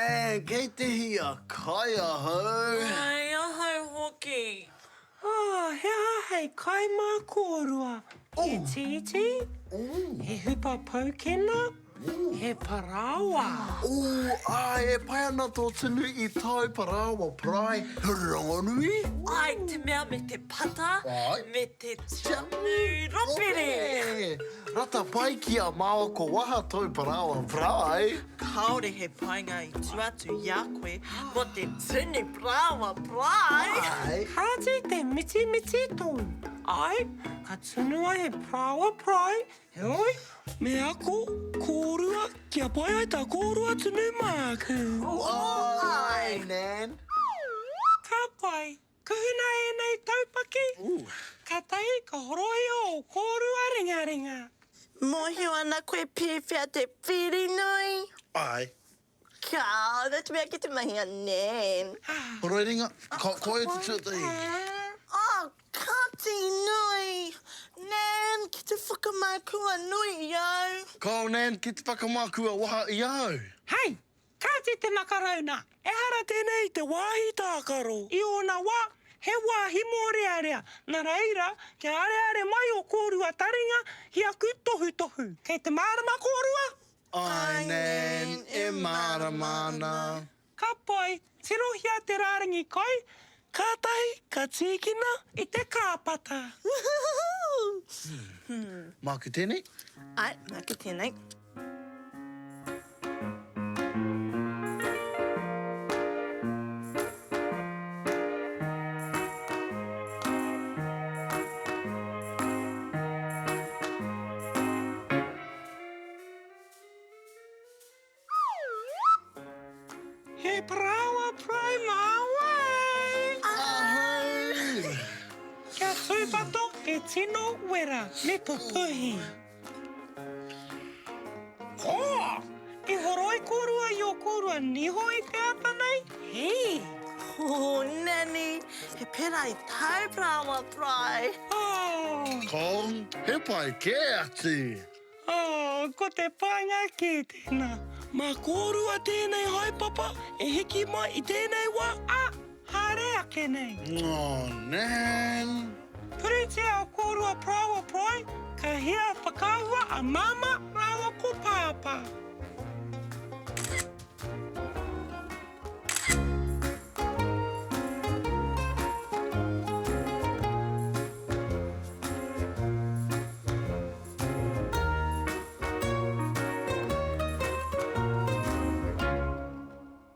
Nan, kei te hia kai ahau. Ai, ahau hoki. Oh, he aha hei kai mā kōrua? He tītī? He hupa paukena? He parāoa? Ooh, āe, e pai ana tō tunu i tāu parāoa parai rongonui? Āe, te mea me te pata, me te tunu ropere! Rata pai ki a māua ko waha tōu parāoa parai. Kāore he painga i tua atu i a koe mō te tunu parāoa parai! Kāti te mitimiti tōu. Āe, ka tunua he parāoa parai Heoi, me ako kōrua kia pai ai tā kōrua tunu māku. Āe, Nan. Ka pai. Kuhuna ēnei taupaki, kātahi ka horoia ō kōrua ringaringa. Mōhio ana koe pēwhea te whirinui? Āe. Kia ora te mea ki te mahi a Nan. Horoi ringa, ko koe te tuatahi. Oh, kāti nui! Nan, ki te whakamākua nui i au. Kao Nan, ki te whakamākua waha i au. Hei! Kāti te makarauna! Ehara tēnei i te wāhi tākaro. I ōna wā, he wāhi mōrearea, nā reira, kia areare mai ō kōrua taringa ki aku tohutohu. Kei te mārama kōrua? Āe Nan, e mārama ana. Ka pai, tirohia te rārangi kai, kātahi ka tīkina i te kāpata. Māku tēnei? Āe, māku tēnei. He parāoa parai mā wai! Ahau! Kia tūpato he tino wera me pupuhi. Oh! I horoi kōrua i ō kōrua niho i te ata nei? Hī! Oh, Nanny, he pērā i tāu parāoa parai. Oh! Kong, he pai kē atu! Oh, ko te painga kē tēnā. Mā kōrua tēnei haepapa e hiki mai i tēnei wā, ā, haere ake nei. Oh, Nan! Puritia ō kōrua parāoa parai, ka hia whakaahua a Māmā rāua ko Pāpā.